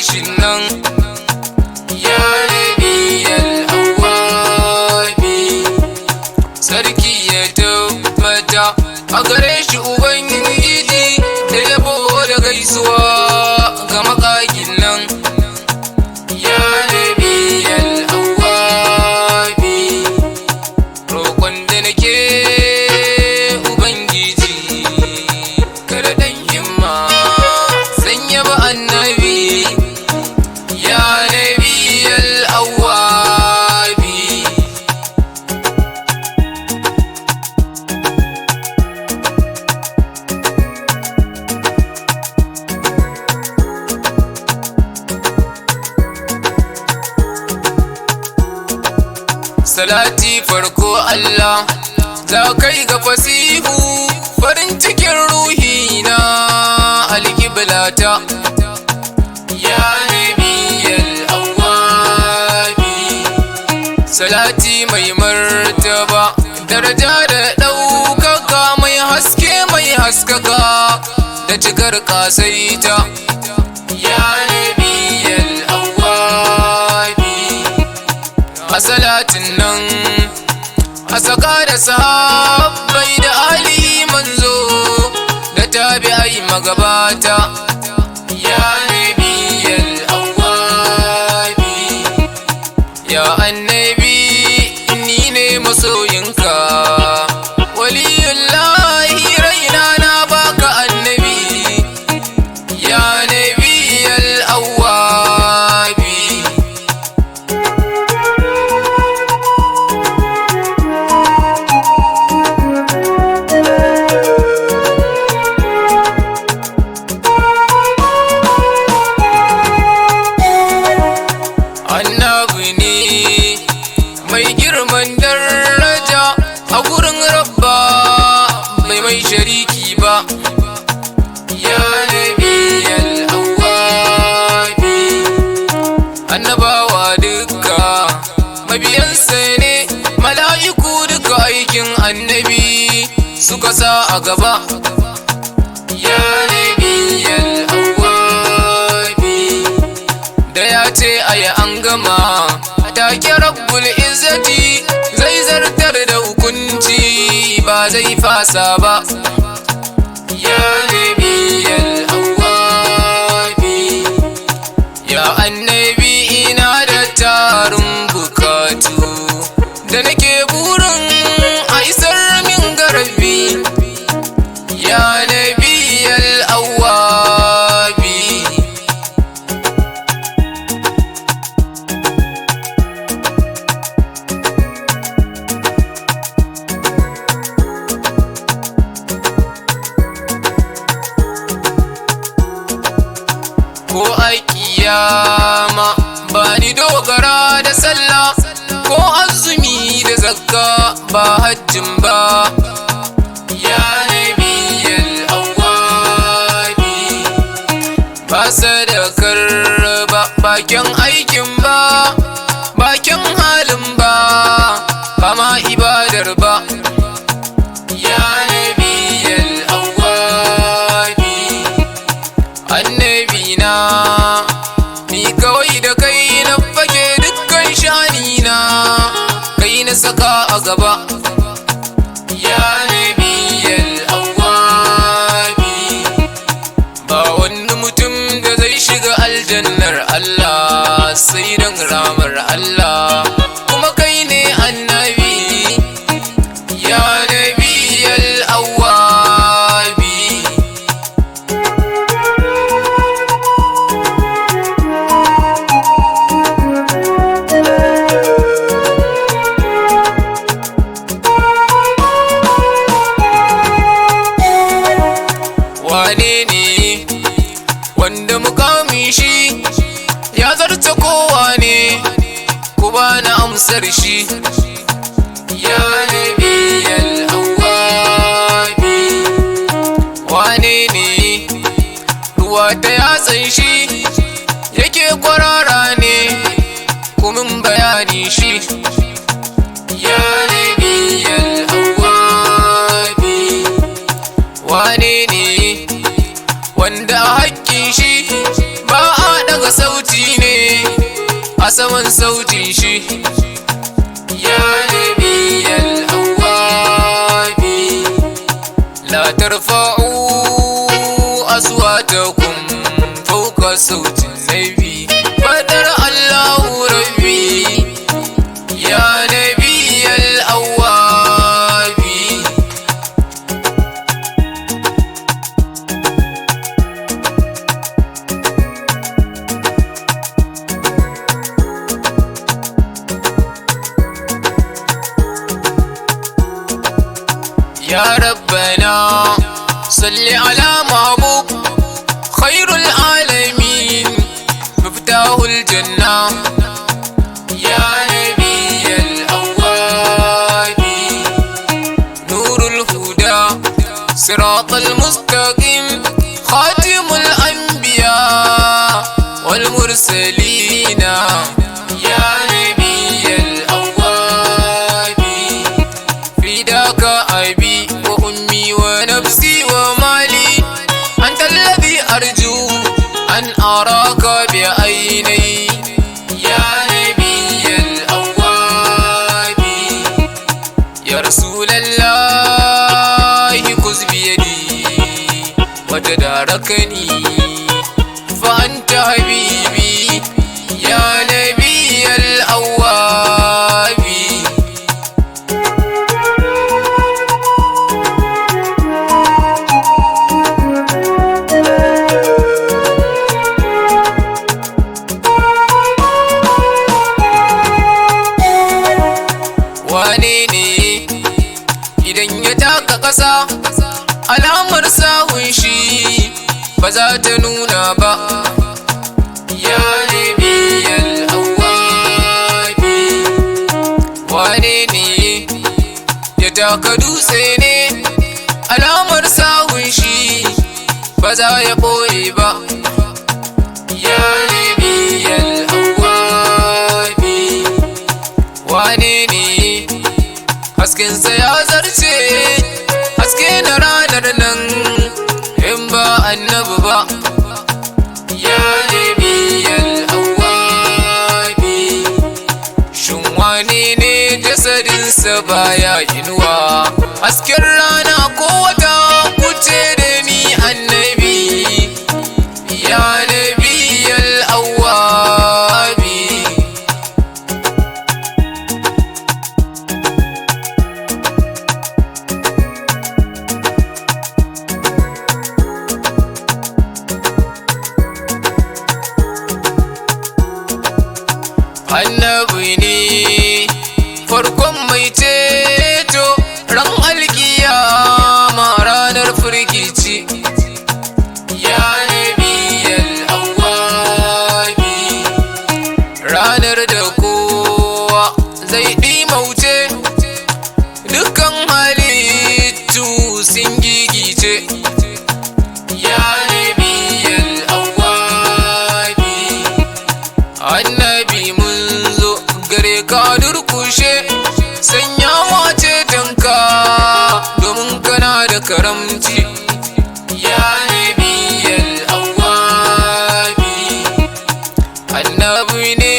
tashin nan. Ya nabiyal awwabi, sarki ya tabbata a gare shi Ubangiji, da yabo da gaisuwa ga makagin nan. Ya nabiyal awwabi, roƙon da nake Ubangiji, kada dan himma zan yaba annabi. Ya nabiyal awwabi. Salati farko Allah za kai ga fasihu, farin cikin ruhina, alkiblata. Ya nabiyal awwabi, salati mai martaba, daraja da ɗaukaka, mai haske mai haskaka da cikar kasaita. Ya nabiyal awwabi, a salatin nan a saka da sahabbai da ali manzo da tabi'ai magabata. Ya nabiyal awwabi, ya annabi, ni ne masoyinka, waliyullahi, raina na baka annabi. Ya nabiyal awwabi. Annabi ne mai girman daraja a gurin Rabba, mai mai shariki ba. Ya nabiyal awwabi, annabawa duka mabiyansa ne, mala'iku duka aikin annabi suka sa a gaba. Ya nabiyal awwabi, da ya ce ayi an gama, a take Rabbul Izzati zai zartar da hukunci, ba zai fasa ba. Ya nabiyal awwabi, ya annabi, ina da tarin bukatu da nake burin a isar min garabi. Ya nabiyal awwabi. Ko a kiyama ba ni dogara da sallah ko azumi da zakka ba, hajjin ba. Ya nabiyal awwabi, ba sadakar ba, bakin aikin ba, bakin halin ba, ba ma ibadar ba. Ya nabiyal awwabi, annabi na, ni kawai da kai na fage dukkan shani na, kai na saka a gaba. Ya nabiyal awwabi, ba wani mutum da zai shiga aljannar Allah sai dan ramar Allah, kuma kai ne annabi. Ya nabiyal awwabi. Wane ne wanda mukamin shi ya zarta kowa ne? Ku ba na amsar shi. Ya nabiyal awwabi, wane ne ruwa ta yatsan shi yake kwarara ne? Kumin bayani shi. Ya nabiyal awwabi, wane ne wanda hakkin shi ba a daga sauti? Ya Rabbana salli ala mahbub khairul alamin miftahul janna. Ya nabiyal awwabi nurul huda siratal mustaqim khatimul anbiya wal mursalina. Ya nabiyal awwabi fidaka abi wa ummi wa nafsi wa mali anta alladhi arju an araka bi aini. Ya nabiyal awwabi ya rasulallahi khudh bi yadi wa tadarakani fa anta habibi. Ya nabiyal awwabi. Wane ne idan ya taka ƙasa alamar sahun shi ba za ta nuna ba? Ya nabiyal awwabi wane ne ya taka dutse ne alamar sahun shi ba za ya ɓoye ba? Ya nabiyal awwabi wane ne haskensa ya zarce haske na ranar nan in ba annabi ba? Ya nabiyal awwabi shin wane ne jasadinsa baya inuwa hasken rana ko wata? Kuce da ni annabi. Ya nabiyal awwabi. Annabi ne farkon mai ceto ran alkiyama ranar firgici. Ya nabiyal awwabi ranar da kowa zai ɗimauce dukkan halittu sun gigice. Ya nabiyal awwabi annabi mun zo gare ka durkushe sanyawa cetonka domin kana da karamci. Ya nabiyal awwabi annabi ne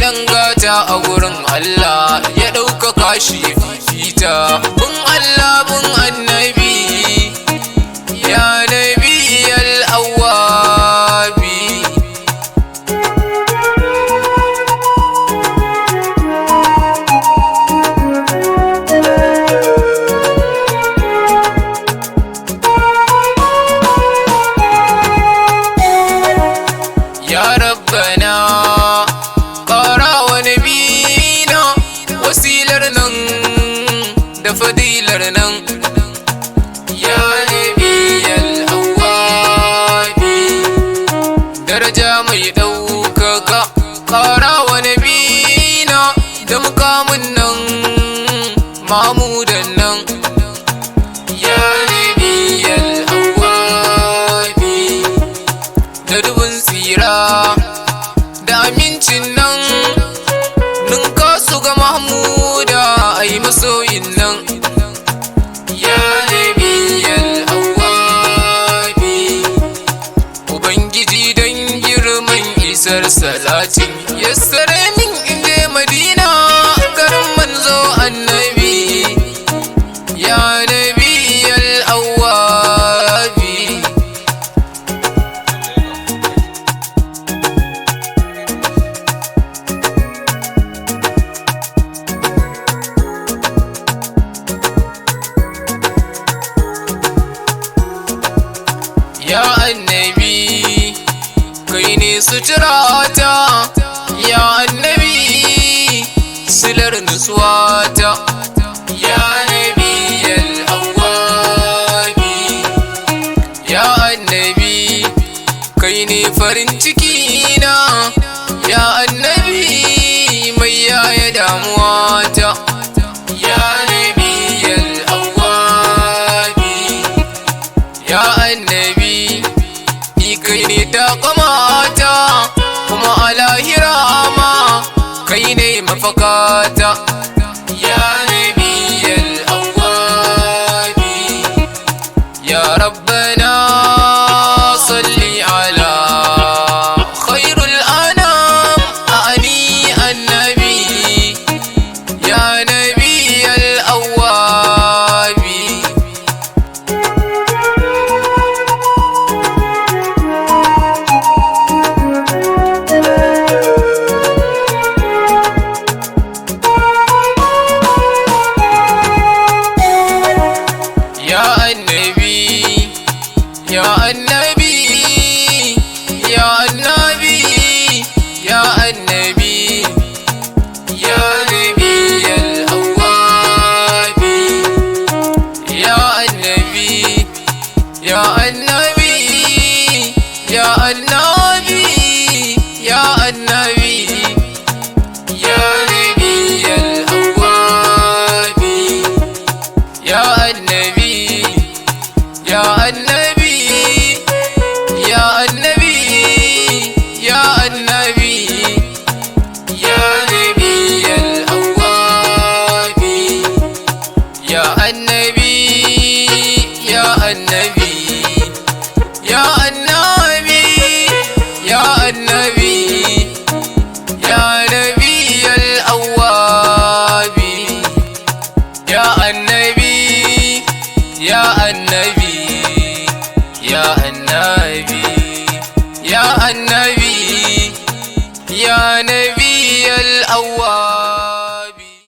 dan gata a gurin Allah ya ɗaukaka shi fifita bin Allah bin annabi. Ya nabiyal awwabi. Ya Rabbana ƙara wa nabina wasilar nan da fadilar nan. Ya nabiyal awwabi daraja mai ɗaukaka ƙara wa nabina da mukamin nan mamudan nan. Ya nabiyal awwabi da dubun tsira da amincin nan ninka su ga mahmuda ai masoyin nan. Ya nabiyal awwabi ubangiji don girman isar salatin yassare min inje madina garin manzo annabi. Ya nabiyal awwabi. Ya annabi kai ne suturata, ya annabi silar nutsuwata, ya nabiyal awwal. mafakata.